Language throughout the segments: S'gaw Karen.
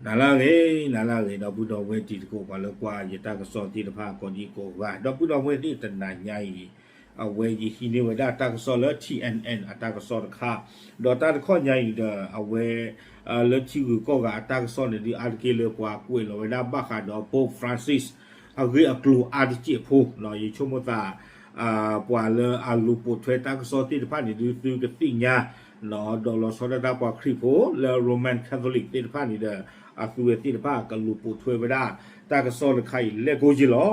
နၤလၢအဂ့ၤ, နၤလၢအဂ့ၤ ဒီပုၢ်ဒီဝဲၢ်တံၤသကိး ပှၤလၢကွၢ်ယတၢ်ကစီၣ်သ့ၣ်တဖၣ်ကိးဒံကိးဂၤ, ဒီပုၢ်ဒီဝဲၢ်သ့ၣ်တနၤညါအံၤ, အဝဲယဟံးန့ၢ်ဝဲဒၣ်တၢ်ကစီၣ်လၢ T N N အတၢ်ကစီၣ်တခါ, ဒီးတၢ်တခီညါအံၤဒီး အဝဲ လၢထံဂုၤကီၢ်ဂၤအတၢ်ကစီၣ်န့ၣ်ဒုး အါတက့ၢ်လၢပှၤကွဲးလီၤဝဲဒၣ်ဘၣ်ဃးဒီး Pope Francis အဂ့ၢ်အကျိၤအါတစဲးဖိ, ယဆိကမိၣ်သး ပှၤလၢအလူၤပိာ်ထွဲတၢ်ကစီၣ်သ့ၣ်တဖၣ်န့ၣ်ဒုး သုကသ့ၣ်ညါ, ဒီးလီၤဆီဒၣ်တၢ်ပှၤခရံာ်ဖိလၢ Roman Catholic သ့ၣ်တဖၣ်န့ၣ်ဒီး အသုဝဲသ့ၣ်တဖၣ်ကလူၤပိာ်ထွဲဝဲဒၣ် တၢ်ကစီၣ်တခါအံၤလဲၤကိးက့ၤလီၤ.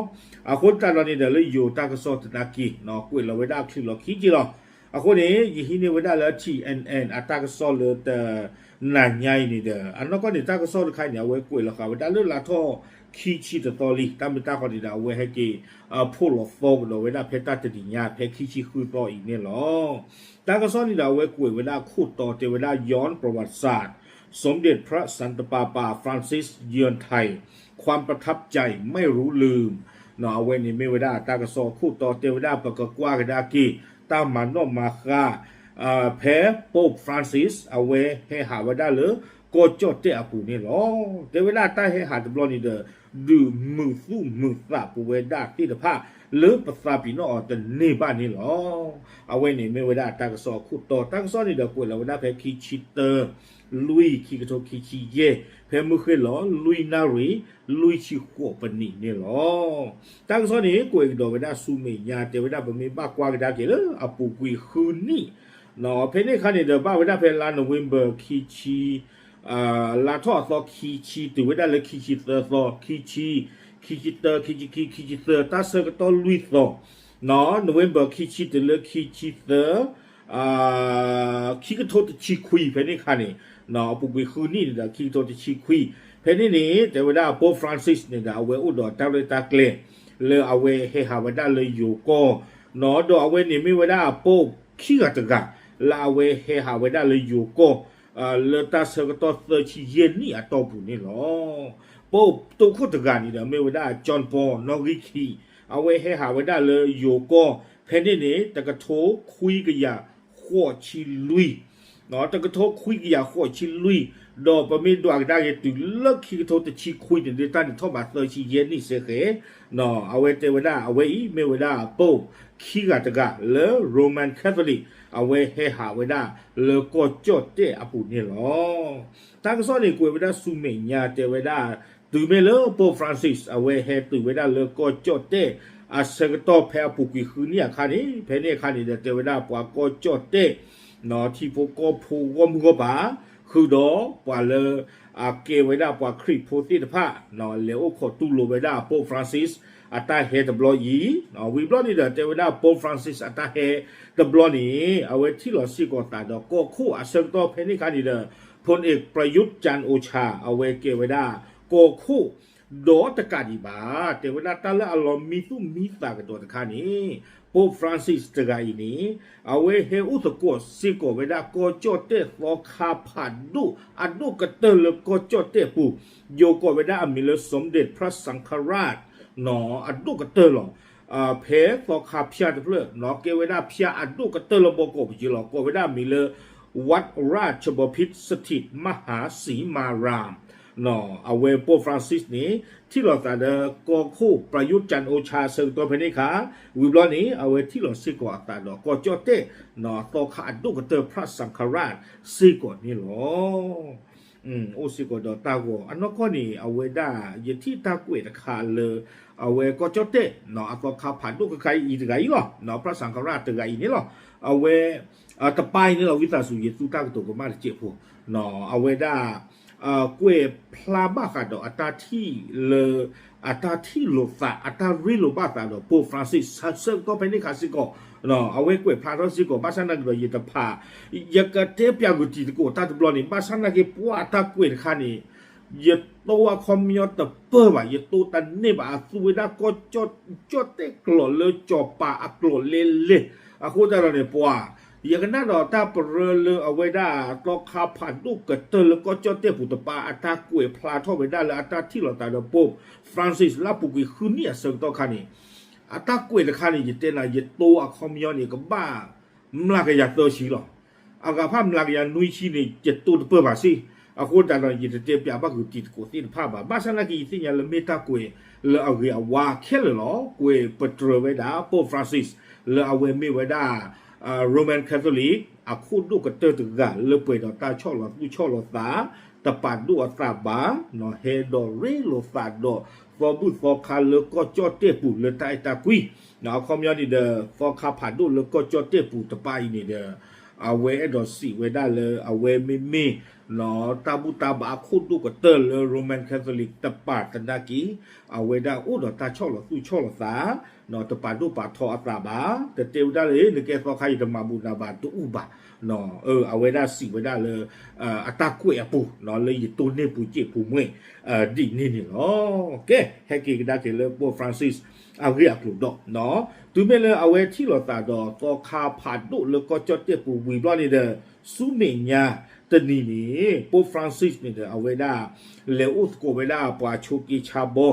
အဃိသတးဒီးန့ၣ်ဒီး လၢယိၤတၢ်ကစီၣ်သနာ်က့ ကွဲးလီၤဝဲဒၣ်အချံးလီၤခံက့ၤလီၤ. အဃိန့ၣ် ယဟံးန့ၢ်ဝဲဒၣ်လၢ T N N အတၢ်ကစီၣ်လၢတနၤညါအံၤန့ၣ်ဒီး အနီၢ်ကီၢ်န့ၣ် တၢ်ကစီၣ်တခါအံၤန့ၣ် အဝဲကွဲးလီၤဃာ်ဝဲဒၣ်လၢလါထီၣ်ခံဆံတသီလံ. တၢ်မ့ၢ်တၢ်တီန့ၣ်ဒီး အဝဲဟဲက့ၤ ဖီၣ်လီၤသီကဒီးဝဲဒၣ်ဖဲတၢ်တနံၤညါ ဖဲခံဆံဃုသီအံၤန့ၣ်လီၤ. တၢ်ကစီၣ်န့ၣ်ဒီး အဝဲကွဲးဝဲဒၣ်ခိၣ်တီတဲဝဲဒၣ် ย้อนประวัติศาสตร์ สมเด็จพระสันตะปาปาฟรานซิสเยือนไทย ความประทับใจไม่รู้ลืม အဝဲန့ၣ်မ့ၢ်ဝဲဒၣ်တၢ်ကစီၣ်ခိၣ်တီတဲဝဲဒၣ် ပကကွၢ်ကဒါက့ၤ တၢ်မၤနီၣ်မၤဃါ ဖဲ Pope Francis အဝဲဟဲဟးဝဲဒၣ်လၢကီၢ်ကၠီၣ်တဲၣ်အပူၤန့ၣ်လီၤ. တဲဝဲဒၣ်တၢ်ဟဲဟးတဘျီန့ၣ်ဒီး ဒုးမုာ်သူၣ်မုာ်သးပဝဲဒၣ်သ့ၣ်တဖၣ် လၢပသးပ့ၤနီၣ်အီၤတန့ၢ်ဘၣ်န့ၣ်လီၤ. အဝဲန့ၣ်မ့ၢ်ဝဲဒၣ်တၢ်ကစီၣ်အခိၣ်တီ, တၢ်ကစီၣ်န့ၣ်ဒီးကွဲးလီၤဝဲဒၣ်ဖဲခံဆံတၢ လွံၢ် ခံကထိခံဆံယဲၢ် ဖဲမုၢ်ဃ့ၢ်လီၤ လွံၢ်နၣ်ရံၣ် လွံၢ်ဆံဃိးပနံးန့ၣ်လီၤ. တၢ်ကစီၣ်န့ၣ် ကွဲးကဒီးဝဲဒၣ်ဆူမဲာ်ညါ တဲဝဲဒၣ်ပမ့ၢ်ဘၣ်ကွၢ်ကဒါက့ၤလၢအပူၤကွံာ်ဃုနံၣ်, ဖဲန့ၣ်အခါန့ၣ်ဒီး ဘၣ်ဝဲဒၣ်ဖဲလါ November ခံဆံ လါထီၣ်အသီခံဆံ တုၤဝဲဒၣ်လၢခံဆံသၢသီ, ခံဆံ, ခံဆံတၢ, ခံဆံခံ, ခံဆံသၢ, တၢ်ဆၢကတီၢ်လွံၢ်သီ, November ခံဆံတုၤလၢခံဆံသၢ ခံကထိတဆံခွံ ဖဲန့ၣ်အခါန့ၣ်, အပူၤကွံာ်ဃုနံၣ်န့ၣ်ဒီး ခံကထိတဆံခွံ, ဖဲန့ၣ်န့ၣ် တဲဝဲဒၣ် Pope Francis န့ၣ်ဒီး အဝဲအိၣ်ဒီးတၢ်ရဲၣ်တၢ်ကျဲၤ လၢအဝဲဟဲဟးဝဲဒၣ်လၢယိၤကီၢ်, ဒီးအဝဲန့ၣ်မ့ၢ်ဝဲဒၣ် Pope ခံဂၤတဂၤ လၢအဝဲဟဲဟးဝဲဒၣ်လၢယိၤကီၢ် လၢတၢ်ဆၢကတီၢ်သၢဆံယဲၢ်နံၣ်အတီၢ်ပူၤန့ၣ်လီၤ. Pope တိခိၣ်တဂၤန့ၣ်ဒီး မ့ၢ်ဝဲဒၣ် John Paul နီၣ်ဂံၢ်ခံ, အဝဲဟဲဟးဝဲဒၣ်လၢယိၤကီၢ် ဖဲန့ၣ်န့ၣ် တကထိခွံကယၤဃိးဆံလွံၢ် တကထိခွံကယၤဃိးဆံလွံၢ်, ဒီးပမ့ၢ်ဒွးကဒါက့ၤတုၤလၢခံကထိတဆံခွံန့ၣ် ဒုးတၢ်န့ၣ်ထီၣ်ဘးသၢဆံယဲၢ်နံၣ်စ့ၢ်ကီး, အဝဲတဲဝဲဒၣ် အဝဲအံၤမ့ၢ်ဝဲဒၣ် Pope ခံဂၤတဂၤလၢ Roman Catholic အဝဲဟဲဟးဝဲဒၣ်လၢကီၢ်ကၠီၣ်တဲၣ်အပူၤန့ၣ်လီၤ. တၢ်ကစီၣ်န့ၣ်ကွဲးဝဲဒၣ်ဆူမဲာ်ညါ တဲဝဲဒၣ် တုၤမ့ၢ်လၢ Pope Francis အဝဲဟဲတုၤဝဲဒၣ်လၢကီၢ်ကၠီၣ်တဲၣ်အဆၢကတီၢ် ဖဲအပူၤကွံာ်ဃုနံၣ်အခါန့ၣ်, ဖဲန့ၣ်အခါန့ၣ်ဒီး တဲဝဲဒၣ်ပှၤကီၢ်ကၠီၣ်တဲၣ် ထံဖိကီၢ်ဖိဂီၢ်မုၢ်ဂီၢ်ပၤ ဃုာ်ဒီးပှၤလၢ အကဲဝဲဒၣ်ပှၤခရံာ်ဖိသ့ၣ်တဖၣ် လဲၤအိၣ်ခိးတူၢ်လိာ်ဝဲဒၣ် Pope Francis အတၢ်ဟဲတဘျီအံၤ, ဝံၤဘျီန့ၣ်ဒီး တဲဝဲဒၣ် Pope Francis အတၢ်ဟဲတဘျီန့ၣ် အဝဲထံၣ်လီၤစ့ၢ်ကီးသးဒီးကီၢ်ခိၣ်အဆၢကတီၢ် ဖဲန့ၣ်အခါန့ၣ်ဒီး ဖုၣ်အ့း ပရယုၣ် ကၠၣ်အိၣ်ဆၣ် အဝဲကဲဝဲဒၣ်ကီၢ်ခိၣ် ဒီးတကးဒံးဘၣ် တဲဝဲဒၣ်တၢ်လၢအလီၤမံသူၣ်မံသးကဒီးတခါန့ၣ် Pope Francis တဂၤအံၤန့ၣ် အဝဲဟဲအိၣ်သကိးစ့ၢ်ကီးဝဲဒၣ် ကီၢ်ကၠီၣ်တဲၣ်သီခါဖးဒိၣ် အဒိၣ်ကတၢၢ်လၢကီၢ်ကၠီၣ်တဲၣ်ပူၤ, ယိၤကိးဝဲဒၣ်အမံၤလၢ สมเด็จพระสังฆราช အဒိၣ်ကတၢၢ်လီၤ. ဖဲသီခါဖၠၣ်တဖျၢၣ် ကဲဝဲဒၣ်ဖၠၣ်အဒိၣ်ကတၢၢ်လၢဘီကီၢ်ပူၤက့လီၤ. ကိးဝဲဒၣ်အမံၤလၢ วัดราชบพิตรสถิตมหาสีมาราม အဝဲ Pope Francis န့ၣ် ထံၣ်လိာ်သးဒီးကီၢ်ခိၣ် ပရယုၣ် ကၠၣ်အိၣ်ဆၣ် အဆၢကတီၢ်ဖဲန့ၣ်အခါ, ဝံၤဘျီန့ၣ် အဝဲထံၣ်လိာ်စ့ၢ်ကီးအသးဒီးကီၢ်ကၠီၣ်တဲၣ် သီခါအဒိၣ်ကတၢၢ် พระสังฆราช စ့ၢ်ကီးန့ၣ်လီၤ. အိၣ်စ့ၢ်ကီးဒီးတၢ်ဂီၤ အနီၢ်ကီၢ်န့ၣ် အဝဲဒၣ် ယထံၣ်တၢ်ကွဲးတခါလၢ အဝဲကီၢ်ကၠီၣ်တဲၣ် အသီခါဖးဒိၣ်ခဲခါအံၤတဂၤအံၤလီၤ. พระสังฆราช တဂၤအံၤန့ၣ်လီၤ. အဝဲ တပၢ်အံၤန့ၣ်လီၤ ဝံသးစူၤ ယသူတၢ်ကတိၤကမၣ်တစဲးဖိ, အဝဲဒၣ် ကွဲးဖျါဘၣ်ဃးဒီးအတၢ်ထံၣ်လၢ အတၢ်ထံၣ်လိာ်သး အတၢ်ရ့လိာ်ဘၣ်သးဒီး Pope Francis ဆၢကတီၢ်ဖဲန့ၣ်အခါစ့ၢ်ကီး, အဝဲကွဲးဖျါထီၣ်စ့ၢ်ကီး ဘၣ်ဆၣ်နာ်က့ဒီး ယတဖး ယကတဲပၠးကွံာ်တံၤသကိးတၢ်တဘျီန့ၣ် ဘၣ်ဆၣ်နာ်က့ ပှၤတၢ်ကွဲးတခါန့ၣ် ယတိအခီပညီတပၢၢ်ဘၣ်, ယတိတန့ၢ်ဘၣ်, အသူဝဲဒၣ်ကီၢ်ကၠီၣ်တဲၣ်ကျိာ်လၢစီၤပၤအကျိာ်လဲၣ်လဲၣ်, အဃိသတးဒီးန့ၣ် ပှၤ ယကနၣ်ဒီးတၢ်ပရၢလၢအဝဲဒၣ်သီခါဖးဒိၣ်ကတၢၢ်လၢကီၢ်ကၠီၣ်တဲၣ်ပူၤတပၢ် အတၢ်ကွဲးဖျါထီၣ်ဝဲဒၣ်လၢအတၢ်ထံၣ်လိာ်သးဒီး Pope Francis လၢအပူၤကွံာ်ဃုနံၣ်အဆၢကတီၢ်ခါန့ၣ်, အတၢ်ကွဲးတခါန့ၣ် ယတဲနၤ ယတိအခီပညီန့ၣ် ကဘၣ်မျးကယၤသၢဆံလီၤ. အဂၤဖၣ်မျးကယၤနွံဆံန့ၣ် ယတိတပၢၢ်ဘၣ်စ့ၢ် အဃိသတးဒီး ယတတဲပၠးဘၣ်ဂုာ်တံၤသကိးသ့ၣ်တဖၣ်ဘၣ်. ဘၣ်ဆၣ်သနာ်က့ ယသ့ၣ်ညါလၢမ့ၢ်တၢ်ကွဲးလၢအဂ့ၤအဝါခဲလၢာ်လီၤ. ကွဲးပတြၢၤဝဲဒၣ် Pope Francis လၢအဝဲမ့ၢ်ဝဲဒၣ် Roman Catholic အခိၣ်ဒိၣ်ကတၢၢ်တဂၤ လၢပှဲၤဒီးတၢ်ဆီၣ်လီၤသူၣ်ဆီၣ်လီၤသး, တပာ်ဒိၣ်အသးဘၣ်, ဟဲဒီးရ့လိာ်သးဒီးသီဘူၣ်သီခါလၢကီၢ်ကၠီၣ်တဲၣ်ပူၤလၢတၢ်အဲၣ်တၢ်ကွံ, အခီပညီန့ၣ်ဒီး သီခါဖးဒိၣ်လၢကီၢ်ကၠီၣ်တဲၣ်ပူၤတပၤအံၤန့ၣ်ဒီး အဝဲအဲၣ်ဒိးစံးဝဲဒၣ်လၢအဝဲမ့မ့ၢ် တၢ်ဘူၣ်တၢ်ဘါအခိၣ်ဒိၣ်ကတၢၢ်လၢ Roman Catholic တပၤသနာ်က့ အဝဲဒၣ်အိၣ်ဒီးတၢ်ဆီၣ်လီၤသူၣ်ဆီၣ်လီၤသး, တပာ်ဒိၣ်ပာ်ထီအသးဘၣ်, တတဲဝဲဒၣ်လၢ နကဲသီခါ ယတမၤဘူးနၤဘၣ်တအိၣ်ဘၣ်, အဝဲဒၣ်စံးဝဲဒၣ်လၢ အတၢ်ကွဲးအပူၤ လၢယတိၢ်န့ၢ်ပူၤစ့ၢ်ပူၤမှဲ ဒ်န့ၣ်န့ၣ်လီၤ. ကဲ ဟဲက့ၤကဒါက့ၤလၢ Pope Francis အဂ့ၢ်အကျိၤဒီး တုၤမ့ၢ်လၢအဝဲထံၣ်လိာ်သးဒီးသီခါဖးဒိၣ်လၢကီၢ်ကၠီၣ်တဲၣ်ပူၤဝံၤဘျီန့ၣ်ဒီး ဆူမဲာ်ညါတနံၤန့ၣ် Pope Francis န့ၣ်ဒီး အဝဲဒၣ် လဲၤအိၣ်သကိးဝဲဒၣ်ပှၤဆိးက့ဆါဘီ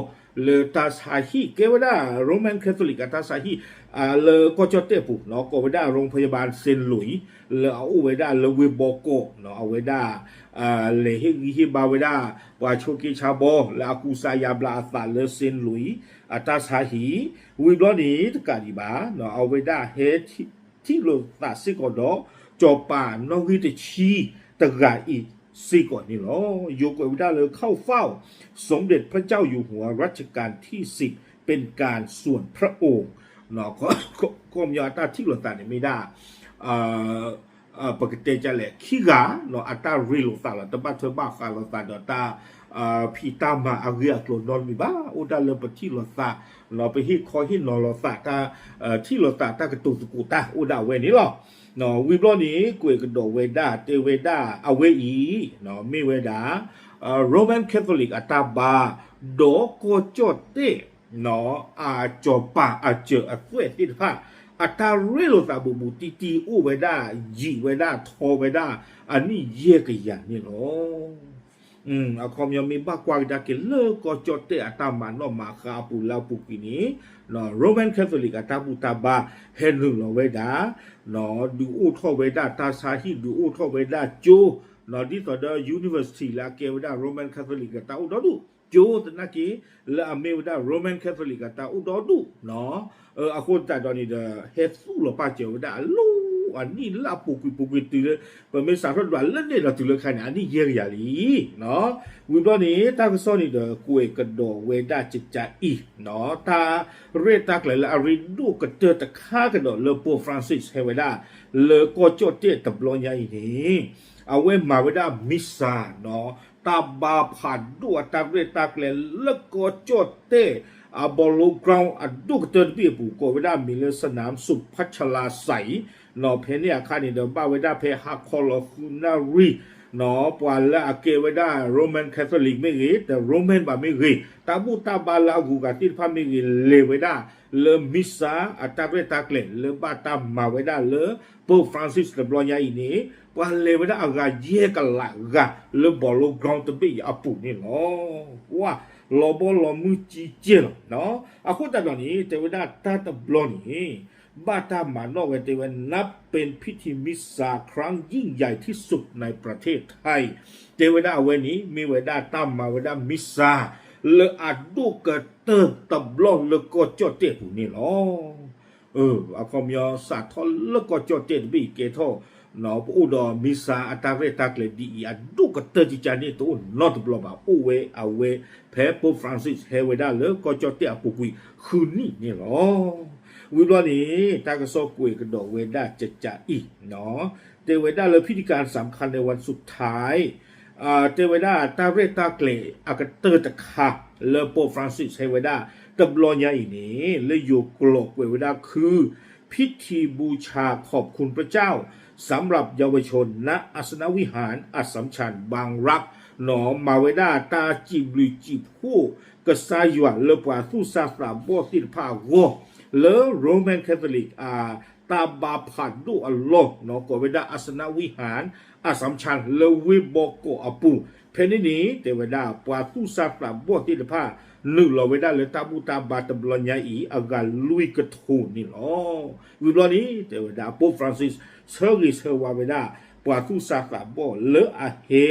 လၢတၢ်ဆါဟံၣ် ကဲဝဲဒၣ် Roman Catholic အတၢ်ဆါဟံၣ် လၢကီၢ်ကၠီၣ်တဲၣ်ပူၤ ကိးဝဲဒၣ် ရိဖယဘၣ် Saint Louis လၢအအိၣ်ဝဲဒၣ်လၢဝ့ၢ်ဘီကီး အဝဲဒၣ် လဲၤဟ့ၣ်ဂံၢ်ဟ့ၣ်ဘါဝဲဒၣ် ပှၤဆိးက့ဆါဘီ လၢအကူစါယါဘျါအသးလၢ Saint Louis အတၢ်ဆါဟံၣ်, ဝံၤဘျီန့ၣ်တကးဒံးဘၣ် အဝဲဒၣ်ဟဲထံၣ်လိာ်သးစ့ၢ်ကီးဒီး စီၤပၤနီၣ်ဂံၢ်တဆံတဂၤအံၤစ့ၢ်ကီးန့ၣ်လီၤ. ယိၤကွဲးဝဲဒၣ်လၢ เข้าเฝ้าสมเด็จพระเจ้าอยู่หัวรัชกาลที่สิบ เป็นการส่วนพระองค์ ခီပညီအတၢ်ထံၣ်လိာ်သးန့ၣ်မ့ၢ်ဒၣ် ပကတဲဒ်လဲၣ် ခံဂၤ အတၢ်ရ့လိာ်သးလီၤ တဘၣ်ထွဲဘၣ်ဃးလိာ်သးဒီးတၢ် ဖံးတၢ်မၤအဂ့ၢ်အကျိၤနီတမံၤဘၣ် အိၣ်ဒၣ်လၢပထံၣ်လိာ်သး ပဟ့ၣ်ခီဟ့ၣ်နီၤလိာ်သး ထံၣ်လိာ်သးတၢ်ကတိၤသကိးတၢ်အိၣ်ဒၣ်ဝဲန့ၣ်လီၤ. ဝံၤဘျီန့ၣ် ကွဲးကဒီးဝဲဒၣ် တဲဝဲဒၣ်အဝဲအံၤ မ့ၢ်ဝဲဒၣ် Roman Catholic အတၢ်ဘါ ဒီးကီၢ်ကၠီၣ်တဲၣ် အစီၤပၤအစၢၤအသွဲၣ်သ့ၣ်တဖၣ် အတၢ်ရ့လိာ်သးဘူးဘူးတံၢ်တံၢ်အိၣ်ဝဲဒၣ် ယံာ်ဝဲဒၣ်ထီဝဲဒၣ် အနံၣ်ယဲၢ်ကယၤန့ၣ်လီၤ. အခီပညီမ့ၢ်ဘၣ်ကွၢ်ကဒါက့ၤလၢကီၢ်ကၠီၣ်တဲၣ်အတၢ်မၤနီၣ်မၤဃါအပူၤလၢအပူၤကွံာ်န့ၣ် Roman Catholic အတၢ်ဘူၣ်တၢ်ဘါ ဟဲနုာ်လီၤဝဲဒၣ် ဒုးအိၣ်ထီၣ်ဝဲဒၣ်တၢ်ဆါဟံၣ် ဒုးအိၣ်ထီၣ်ဝဲဒၣ်ကၠိ ဒ်သိးဒီး university လၢအကဲဝဲဒၣ် Roman Catholic အတၢ်အိၣ်ဒီဒူၣ် ကၠိသနာ်က့ လၢအမ့ၢ်ဝဲဒၣ် Roman Catholic အတၢ်အိၣ်ဒီဒူၣ် အဃိသတးဒီးန့ၣ်ဒီး ဟဲသူၣ်လီၤပာ်စၢၤဝဲဒၣ်အလီၢ်အနံၣ်လၢအပူၤကွံာ်ပူၤကွံာ်တုၤလၢ ပမ့ၢ်စးထီၣ်ဒွးလၢန့ၣ်ဒီးတုၤလၢခါန့ၣ် အနံၣ်ယဲၢ်ကယၤလံ. ဝံၤဘျီန့ၣ် တၢ်ကစီၣ်န့ၣ်ဒီး ကွဲးကဒီးဝဲဒၣ်ကကအံၤ တၢ်ရဲၣ်တၢ်ကျဲၤလၢအရ့ဒိၣ်ကတၢၢ်တခါကဒီးလၢ Pope Francis ဟဲဝဲဒၣ် လၢကီၢ်ကၠီၣ်တဲၣ်တဘျီညါအံၤန့ၣ် အဝဲမၤဝဲဒၣ် misa တၢ်ဘါဖးဒိၣ်အတၢ်ရဲၣ်တၢ်ကျဲၤလၢကီၢ်ကၠီၣ်တဲၣ် အ Ballon Ground အဒိၣ်ကတၢၢ်တဘ့ၣ်အပူၤ ကိးဝဲဒၣ်မံၤလၢ စနၣ်စူးဖးဆလါစဲး ဖဲန့ၣ်အခါန့ၣ်ဒီး ဘၣ်ဝဲဒၣ်ဖဲဟါခီလီၤဃုနၣ်ရံၣ် ပှၤလၢအကဲဝဲဒၣ် Roman Catholic မ့ၢ်ဂ့ၤ တ Roman ဘၣ်မ့ၢ်ဂ့ၤ တၢ်ဘူၣ်တၢ်ဘါလၢအဂုၤအဂၤသ့ၣ်တဖၣ်မ့ၢ်ဂ့ၤ လဲၤဝဲဒၣ်လၢ misa အတၢ်ရဲၣ်တၢ်ကျဲၤလၢဘၣ်တၢ်မၤဝဲဒၣ်လၢ Pope Francis တဘျီညါအံၤန့ၣ် ပှၤလဲၤဝဲဒၣ်အဂၤယဲၢ်ကလးဂၤလၢ Ballon Ground တဘ့ၣ်အံၤအပူၤန့ၣ်လီၤ. ဝါ လီၤဘီလီၤမုၢ်ကံကဲလီၤ. အဃိသတးဒီးန့ၣ် တဲဝဲဒၣ်တၢ်တဘျီန့ၣ် ဘၣ်တၢ်မၤနီၣ်ဝဲတဲဝဲ นับเป็นพิธีมิสซาครั้งยิ่งใหญ่ที่สุดในประเทศไทย တဲဝဲဒၣ်အဝဲန့ၣ် မ့ၢ်ဝဲဒၣ်တၢ်မၤဝဲဒၣ် misa လၢအဒိၣ်ကတၢၢ်တဘျီလၢကီၢ်ကၠီၣ်တဲၣ်ပူၤန့ၣ်လီၤ. အခီပညီစးထီၣ်လၢကီၢ်ကၠီၣ်တဲၣ်တဘ့ၣ်အံၤကဲထီၣ် ပအိၣ်ဒီး misa အတၢ်ရဲၣ်တၢ်ကျဲၤဒ်အံၤ အဒိၣ်ကတၢၢ်ကကန့ၣ် တအိၣ်နီတဘျီဘၣ် အိၣ်ဝဲအဝဲ ဖဲ Pope Francis ဟဲဝဲဒၣ်လၢကီၢ်ကၠီၣ်တဲၣ်အပူၤကွံာ်ဃုနံၣ်န့ၣ်လီၤ. ဝံၤဘျီန့ၣ် တၢ်ကစီၣ်ကွဲးကဒီးဝဲဒၣ်ကကအံၤ တဲဝဲဒၣ်လၢ พิธีการสำคัญในวันสุดท้าย တဲဝဲဒၣ်တၢ်ရဲၣ်တၢ်ကျဲၤအကတၢၢ်တခါ လၢ Pope Francis ဟဲဝဲဒၣ် တဘျီညါအံၤန့ၣ် လၢယိၤကျိာ်ကွဲးဝဲဒၣ်ခု พิธีบูชาขอบคุณพระเจ้า สำหรับเยาวชน ณ อัสสนวิหาร อัสสัมชัญ บางรัก နီၢ် မၤဝဲဒၣ်တၢ်စံးဘျုးစံးဖှိၣ်ကစၢ်ယွၤလၢပှၤသူၣ်စၢ်သးဘီၣ်သ့ၣ်တဖၣ်အဂီၢ် လၢ Roman Catholic အ တၢ်ဘါဖးဒိၣ်အလီၢ် ကိးဝဲဒၣ် အစနဝံၣ်ဟၣ် အစၣ်ဆၣ် လၢဝ့ၢ်ဘီကီးအပူၤ ဖဲန့ၣ်န့ၣ် တဲဝဲဒၣ် ပှၤသူၣ်စၢ်သးဘီၣ်သ့ၣ်တဖၣ် နုာ်လီၤဝဲဒၣ်လၢတၢ်ဘူၣ်တၢ်ဘါတဘျီညါအံၤ အဂၤလွံၢ်ကထိန့ၣ်လီၤ. ဝံၤဘျီန့ၣ် တဲဝဲဒၣ် Pope Francis ဆၢဂ့ၤဆၢဝါဝဲဒၣ် ပှၤသူၣ်စၢ်သးဘီၣ်လၢအဟဲ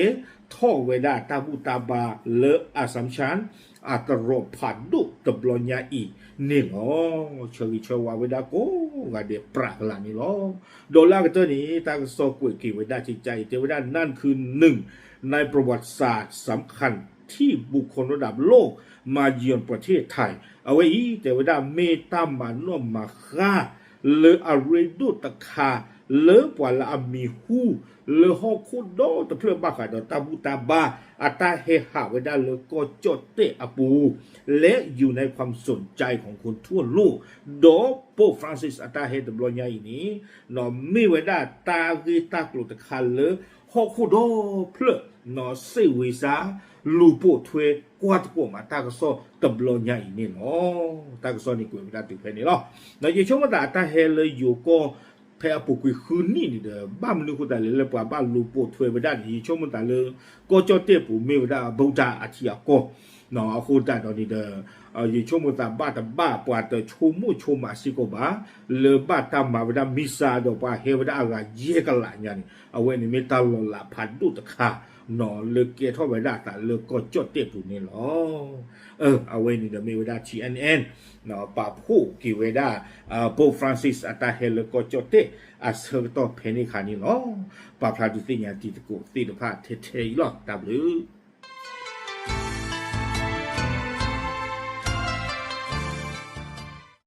ထီၣ်ဝဲဒၣ်တၢ်ဘူၣ်တၢ်ဘါလၢ Assumption အတရီးဖးဒိၣ်တဘျီညါအံၤန့ၣ်လီၤ. ဆၢဂ့ၤဆၢဝါဝဲဒၣ်ကိးဂၤဒဲးပြးကလာ်န့ၣ်လီၤ. ဒီးလၢအကတၢၢ်န့ၣ် တၢ်ကစီၣ်ကွဲးက့ၤဝဲဒၣ်ကကါအံၤ တဲဝဲဒၣ် นั่นคือหนึ่งในประวัติศาสตร์สำคัญที่บุคคลระดับโลกมาเยือนประเทศไทย အဝဲအံၤ တဲဝဲဒၣ်မ့ၢ်တၢ်မၤနီၣ်မၤဃါ လၢအရ့ဒိၣ်တခါ လၢပှၤလၢအမံၤဟူ လၢဟီၣ်ခိၣ်ဒီတဖျၢၣ်ဘၣ်ဃးဒီးတၢ်ဘူၣ်တၢ်ဘါ အတၢ်ဟဲဟးဝဲဒၣ်လၢကီၢ်ကၠီၣ်တဲၣ်အပူၤ และอยู่ในความสนใจของคนทั่วโลก ဒီး Pope Francis အတၢ်ဟဲတဘျီညါအံၤန့ၣ် မ့ၢ်ဝဲဒၣ်တၢ်ဂ့ၢ်တၢ်ကျိၤတခါလၢ ဟီၣ်ခိၣ်ဒီဖျၢၣ် စ့ၣ်ဝံၤစါ လူၤပိာ်ထွဲကွၢ်သကိးမး တၢ်ကစီၣ်တဘျီညါအံၤန့ၣ်လီၤ. တၢ်ကစီၣ်န့ၣ်ကွဲးဝဲဒၣ်တုၤဖဲန့ၣ်လီၤ. ဒီးယဆိကမိၣ်သးအတၢ်ဟဲလၢယိၤကီၢ် ဖဲအပူၤကွံာ်ဃုနံၣ်န့ၣ်ဒီး ဘၣ်မနုၤအဃိသတးလဲၣ်လၢပှၤဘၣ်လူၤပိာ်ထွဲဝဲဒၣ်န့ၣ် ယဆိကမိၣ်သးလၢ ကီၢ်ကၠီၣ်တဲၣ်ပူၤမ့ၢ်ဝဲဒၣ် Buddha အထံအကီၢ် အဃိသတးဒီးန့ၣ်ဒီး ယဆိကမိၣ်သးဘၣ်တဘၣ်ပှၤတဆိကမိၣ်ဆိကမးစ့ၢ်ကီးဘၣ် လၢဘၣ်တၢ်မၤဝဲဒၣ်မံစါဒီးပှၤဟဲဝဲဒၣ်အဂၤယဲၢ်ကလးညါန့ၣ် အဝဲန့ၣ်မ့ၢ်တၢ်လီၤလးဖးဒိၣ်တခါ လၢကဲထီၣ်ဝဲဒၣ်အသးလၢကီၢ်ကၠီၣ်တဲၣ်ပူၤန့ၣ်လီၤ. အဝဲန့ၣ်ဒီးမ့ၢ်ဝဲဒၣ် T N N ပာ်ဖှိၣ်က့ၤဝဲဒၣ် Pope Francis အတၢ်ဟဲလၢကီၢ်ကၠီၣ်တဲၣ်အဆၢကတီၢ်ဖဲန့ၣ်အခါန့ၣ်လီၤ. ပာ်ဖျါဒုးသ့ၣ်ညါတံၤသကိးသ့ၣ်တဖၣ်ထဲထဲအံၤလီၤ. တၢ်ဘျုး